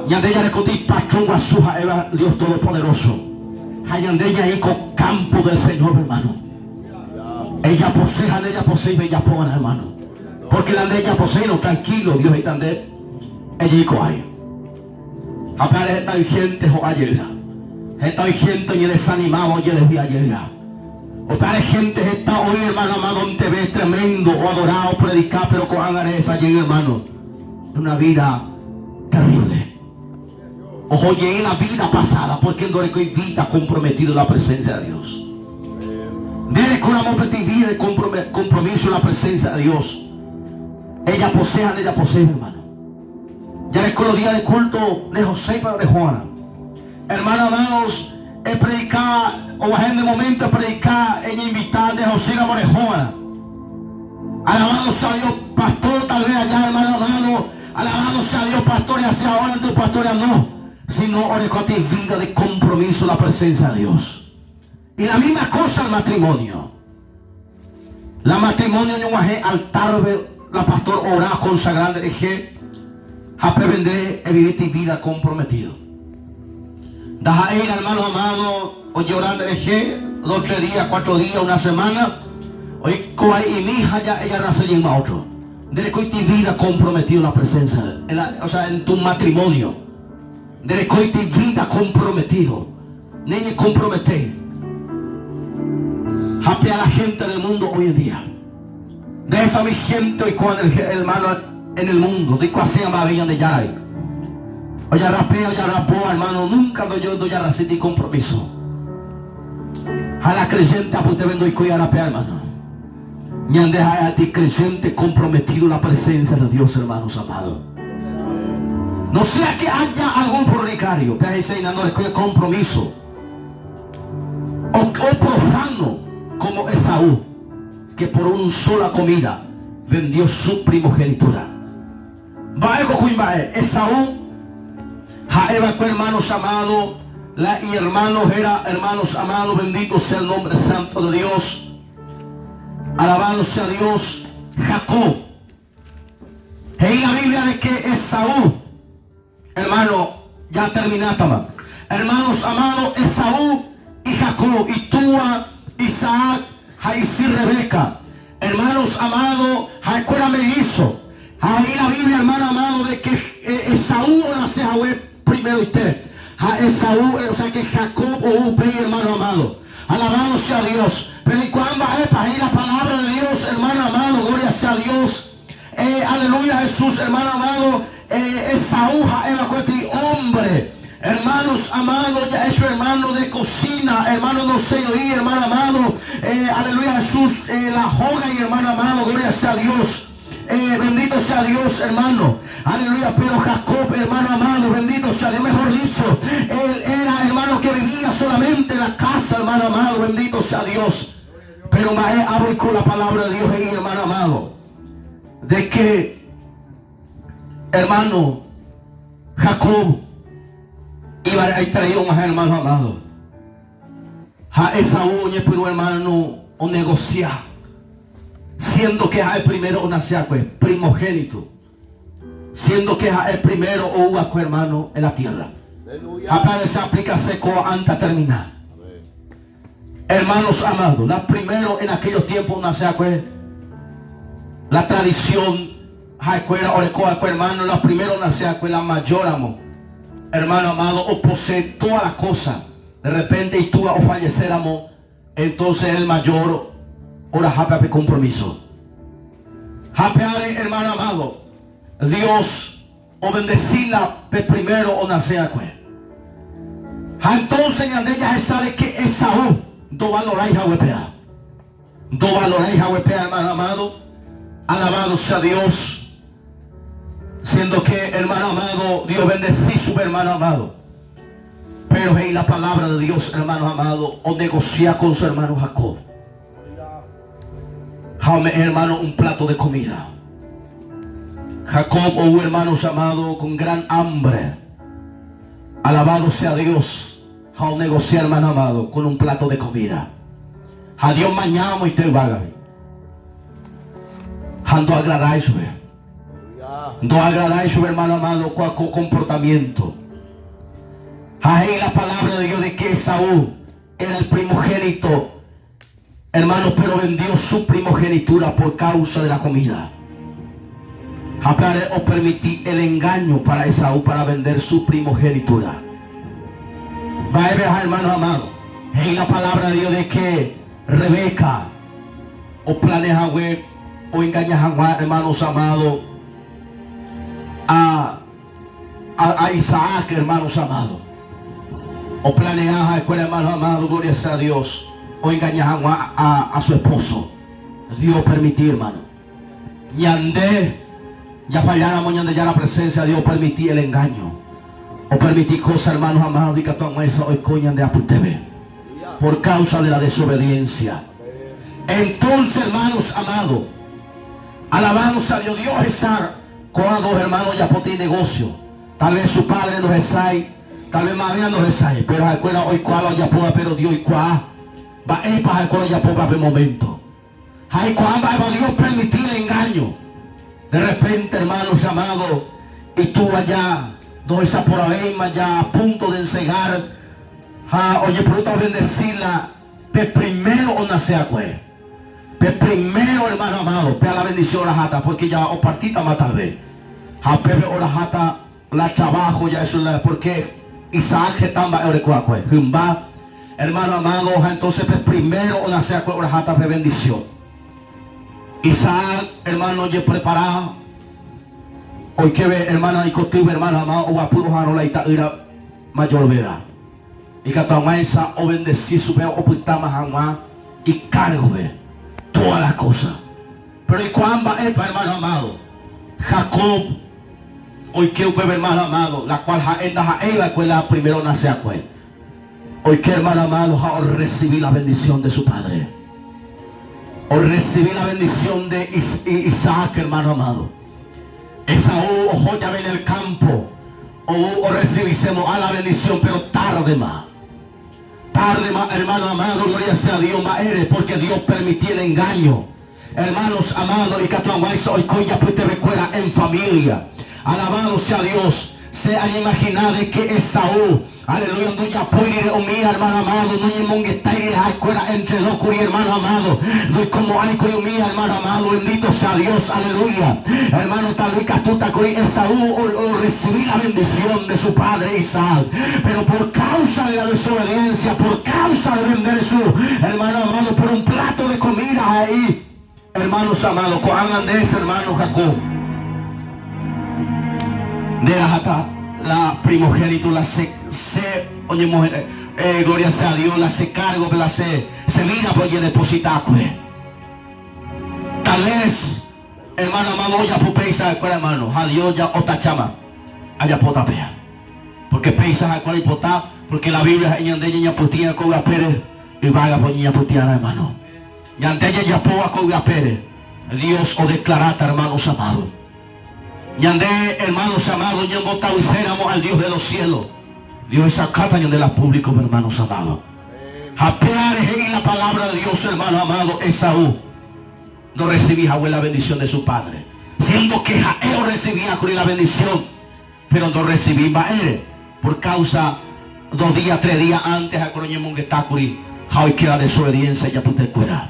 Ñande jarekóti patrón guasu ha'éva Dios Todopoderoso. Ha ñande ñaĩ ko campo del Señor hermano. Ejapose ha ndejaposéiva ejapova'erã hermano. Porque la ndejaposéirõ tranquilo Dios he'íta nde ejeikuaái. Ha upévare heta oĩ gente ho'a jeýva. Heta oĩ gente oñedesanimáva ojedesvia jeýva. Upévare gente heta oĩ hermano amado onteve tremendo oadora, opredika pero ko'ág̃a rehesa jey hermano. Una vida terrible. Oho jey la vida pasada porque ndorekói vida comprometido la presencia de Dios. Nde rekóramo peteĩ vida de compromiso la presencia de Dios, ejapose ha ndejaposéiva hermano. Jareko los días de culto rehoséipa reho'arã. Hermano amados, epredika oguahẽ nde momento epredika eñeinvita ndehoséiramo reho'arã. Alabado sea Dios, pastor tal vez allá hermano amado, Alabado sea Dios, pastor ya sea ahora tu pastor no, sino orekóti vida de compromiso la presencia de Dios. Y la misma cosa el matrimonio. La matrimonio ñoguahẽ altar-pe la pastor ora consagra nde rehe ha pe vende eviviti vida comprometido. Ndaha'éi hermano amado ojeora nde rehe dos tres días, cuatro días, una semana, oiko vai'imi ha ja ejarrase jeyma otro. Nde rekoiti vida comprometido la presencia en la, o sea, en tu matrimonio. Nde rekoiti vida comprometido. Neñecomprometéi. Ha pe a la gente del mundo hoy en día. Nde esa umi gente oikóva en el, hermano, en el mundo, ndoikuaaséiva mba'eve Ñandejárai. Ojarrapea, ojarrapóva, hermano, nunca ndojarrasíti compromiso. Ha la creyente apytépe ndoikói arapea, hermano. Ñande ha'e aty creyente comprometido la presencia de Dios, hermanos amados. No sea que haya algún fornicario, pe ahechaina ndorekói compromiso, o, o profano como Esaú, que por un sola comida vendió su primogenitura. Mba'e ko kuimba'e Esaú ha'e va'ekue hermanos amado, la ihermano héra hermanos amado, bendito sea el nombre santo de Dios, alabado sea Dios, Jacob. He'i la Biblia de que Esaú, hermano, ya terminátama. Hermanos amado, Esaú y Jacob, itúa Isaac ha isy Rebeca. Hermanos amado, ha'ekuéra mellizo. Ha he'i la Biblia, hermano amado, de que Esaú onase hague primeroite. Ha Esaú, o sea que Jacob ou upéi, hermano amado. Alabado sea Dios. Pero eikuaa mba'épa he'i la palabra de Dios, hermano amado, gloria sea Dios. Eh, aleluya Jesús, hermano amado, eh, Esaú ha'e va'ekue peteĩ hombre. Hermanos amado, ja'e su hermano de cocina, hermano no sé oí, hermano amado, eh, aleluya Jesús, eh, la joga y hermano amado, gloria sea Dios. Eh, bendito sea Dios, hermano. Aleluya, pero Jacob, hermano amado, bendito sea Dios, mejor dicho, él era hermano que vivía solamente en la casa, hermano amado, bendito sea Dios. Pero mba'e avoiko la palabra de Dios he'i, hermano amado, de que, hermano, Jacob iba aiterei og̃uahẽ hermano amado. Ha Esaú oñepyrũ hermano onegosia, siendo que ha'e primero onaseakue, primogénito, siendo que ha'e primero ouva'ekue hermano en la tierra. Ha pe se aplicase kóva anta termina. Hermanos amados, la primero en aquellos tiempos onaseakue, la tradición ha'ekuéra orekova'ekue hermano, la primero onaseakue la mayor-ramo, hermano amado, oposee toda la cosa. De repente itúa ofallecéramo, entonces el mayor orahápe pe compromiso. Ha peáre, hermano amado, Dios obendecila pe primero onaseakue. Ha entonces ñande jahecha de que Esaú ndovalorái hague péa. Ndovalorái hague péa, hermano amado. Alabado sea Dios. Siendo que, hermano amado, Dios bendecí su hermano amado. Pero he'i la palabra de Dios, hermano amado, onegocia con su hermano Jacob. Ha ome'ẽ hermano un plato de comida. Jacob ou hermanos amado con gran hambre. Alabado sea Dios ha onegosia hermano amado con un plato de comida. Ha Dios maña omoite yvágagui. Ha ndoagradái chupe. Ndoagradái chupe hermano amado kua ko comportamiento. Ha he'i la palabra de Dios de que Esaú era el primogénito Hermano, pero vendió su primogenitura por causa de la comida. Ha pyhare opermiti el engaño para Esaú para vender su primogenitura. Mba'épe ha hermano amado, he'i la palabra de Dios de que Rebeca oplanea hague oengaña hag̃ua hermanos amado a a Isaac, hermanos amado. Oplanea ha'ekuéra, hermano amado, gloria sea a Dios, oengaña hag̃ua a, a su esposo. Dios opermiti, hermano. Ñande jafalláramo Ñandejára presencia, Dios opermiti el engaño. Opermiti cosa, hermanos amados, ikatu hag̃uáicha oiko ñande apytépe. Por causa de la desobediencia. Entonces, hermanos amados, alabado sea Dios, Dios esa Ko'ã dos hermano ojapóta inegocio. Tal vez su padre ndohechái, tal vez mavea ndohechái, pero ha'ekuéra oikuaa la ojapóva, pero Dios oikuaa mba'épa ha'ekuéra ojapóva pe momento. Ha aikuaa mba'épa Dios permiti el engaño. De repente, hermano che amado, itúva ja ndohechaporãvéima ja a punto de encegar ha oñepyrũta obendeci la pe primero onaceakue. Pe primero hermano amado, pe a la bendición oraháta, porque ja opartítama tal vez. Ha upépe oraháta la trabajo ja eso la, porque Isaac heta mba'e oreko akue, hymba, hermano amado, ha entonces pe primero onace akue oraháta pe bendición. Isaac, hermano, ojeprepara, oikeve, hermano, ikotýpe, hermano amado, oguapy oha'arõ la ita'ýra mayor vera. Ikatu hag̃uáicha obendesi chupe opytáma hag̃ua ikárgope todas las cosas. Péro oikuaa mba'épa, hermano amado, Jacob oike upépe, hermano amado, la cual ha'e ndaha'éi va'ekue la primero onase akue. Oike, hermano amado, ha orresivi la bendición de su padre. Orresivi la bendición de Isaac, hermano amado. Esaú oho jave en el campo, Ou orresivisemo'ã la bendición, pero tárdema. Tárdema, hermano amado, gloria sea a Dios, mba'ére? Porque Dios permiti el engaño. Hermanos amados, ikatu hag̃uáicha oiko ijapytevekuéra en familia. Alabado sea Dios. Che añeimagina de que Esaú, aleluya, ndojapói rire umi hermano amado, noñemongetái rire ha'ekuéra entre dos kuri, hermano amado, ndoikomo'ãi kuri umi hermano amado, bendito sea Dios, aleluya. Hermano, tal vez ikatúta kuri Esaú orrecibi la bendición de su padre Isaac, pero por causa de la desobediencia, por causa de vender su hermano amado por un plato de comida ahí, hermanos amados, ko'ág̃a nde che hermano Jacob, nde ahata la primogénito, la che, che oñemo, eh, gloria sea a Dios, la che cargo-pe, la che, che vida-pe ojedeposita'akue. Tal vez, hermano amado, ojapo péicha ha'ekuéra, hermano, ha Dios ja otacháma, ajapóta péa. Porque péicha ha'ekuéra oipota, porque la Biblia he'i ñande ñañapytĩva ko yvapére, yvágape oñeñapytĩarã, hermano. Ñande jajapóva ko yvapére, Dios odeclaráta, hermanos amados. Ñande, hermanos amados, ñambotavyséramo al Dios de los cielos, Dios ohechakáta ñande la público-pe, hermanos amados. Ha péare he'i la palabra de Dios, hermano amado, Esaú ndorrecibi hague la bendición de su padre, siendo que ha'e orrecibía kuri la bendición, pero ndorrecibi mba'ére, por causa dos día, tres día antes ha'ekuéra oñemongeta kuri ha oike la desobediencia ijapytekuéra.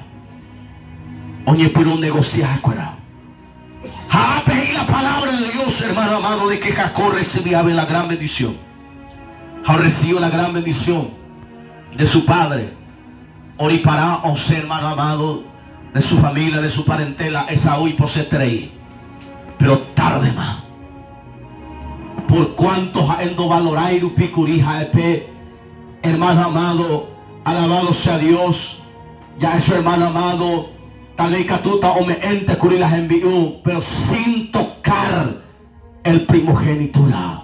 Oñepyrũ onegosia ha'ekuéra. Ha ápe he'i la palabra de Dios, hermano amado, de que Jacob recibía la gran bendición. Ha orrecibió la gran bendición de su padre. Oripara osẽ, hermano amado, de su familia, de su parentela, Esaú iposeterei. Pero tárdema. Por cuanto ha'e ndovalorái rupi kuri ha'e pe, hermano amado, alabado sea Dios, ja'e hermano amado, tal vez ikatúta ome'ẽnte kuri la hembi'u, pero sin tocar el primogenitura,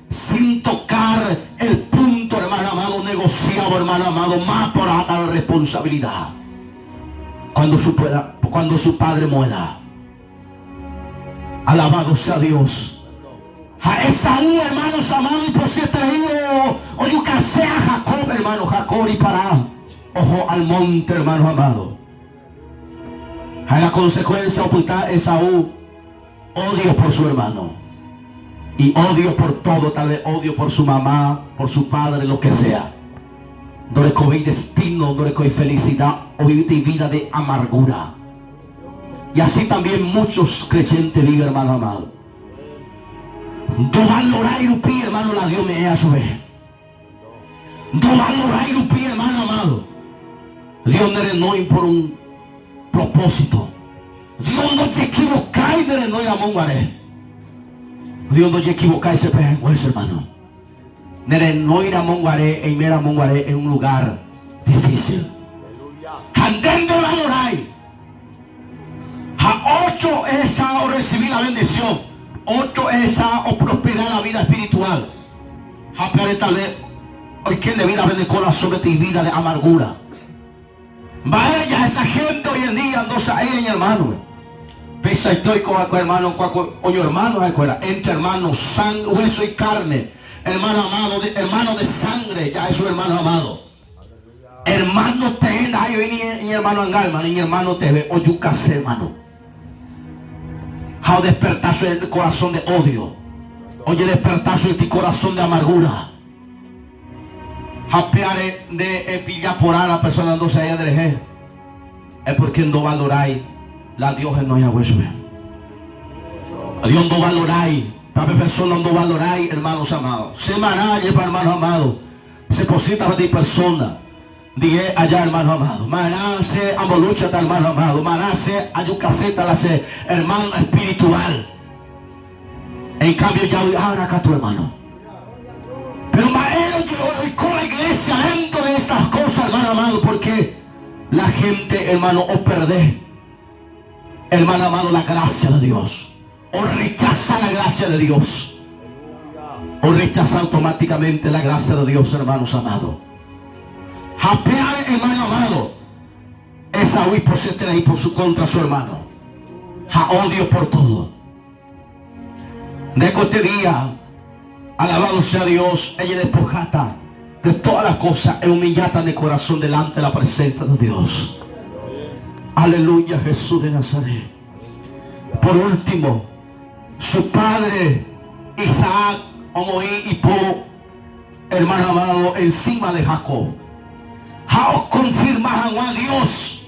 sin tocar el punto, hermano amado, negociado, hermano amado, más por la responsabilidad. Cuando su, pueda, cuando su padre muera. Alabado sea Dios. Ha Esaú, hermanos amados, ipochyeterei ojukase a Jacob, hermano. Jacob ipara oho al monte, hermanos amados. Ha la consecuencia opyta Esaú odio por su hermano. Y odio por todo, tal vez odio por su mamá, por su padre, lo que sea. Ndorekovéi destino, ndorekói felicidad, ovivíta vida de amargura. Y así también muchos creyentes viven, hermano amado. Ndovalorái rupi, hermano, la Dios me a su vez. Ndovalorái rupi, hermano amado. Dios nerenói por un propósito. Dios ndojequivocái nerenói ramo guare. Dios ndojequivocái se pehẽngue, hermano. Nerenói ramo guare, eime ramo guare en un lugar difícil. Ha nde ndevalorái. Ha otro esa o recibir la bendición. Otro esa o prosperar la vida espiritual. Ha pe tal vez hoy que le vida vende corazón de tu vida de amargura. Vaya esa gente hoy en día no sabe, hermano. Pesa estoy con hermano, oye hermano, entre hermanos, sangre, hueso y carne. Hermano amado, de, hermano de sangre, ya es su hermano amado. Hermano te ay, ni, hermano angal, ni hermano te ve, oyucase, hermano. How despertar su corazón de odio. Oye, despertar su corazón de amargura. Japeare de pilla por a la persona no se haya de Es porque no valoráis la Dios no hay A Dios no valoráis. Para persona no valoráis, hermanos amados. Se maralle para hermanos amados. Se posita de persona. Dije allá, hermano amado. Maná se amolucha, hermano amado. Maná se ayucaseta, la se hermano espiritual. En cambio, ya hoy, ahora acá tu hermano. Pero hoy con la iglesia dentro de estas cosas, hermano amado, porque la gente, hermano, o perde, hermano amado, la gracia de Dios. O rechaza la gracia de Dios. O rechaza automáticamente la gracia de Dios, hermanos amados. Japear, hermano amado. Esaú y por ahí por su contra su hermano. Ja odio por todo. De este día, alabado sea Dios, ella despojata de todas las cosas e humillata en el corazón delante de la presencia de Dios. Aleluya, Jesús de Nazaret. Por último, su padre Isaac, Omoí y Po, hermano amado, encima de Jacob. Jacob confirma a Dios.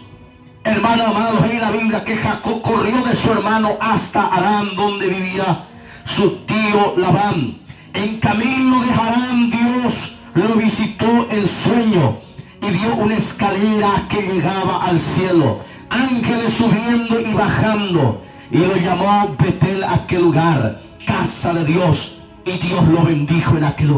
Hermano amado, en la Biblia que Jacob corrió de su hermano hasta Harán, donde vivía su tío Labán. En camino de Harán, Dios lo visitó en sueño y vio una escalera que llegaba al cielo. Ángeles subiendo y bajando. Y lo llamó Betel aquel lugar, casa de Dios. Y Dios lo bendijo en aquel lugar.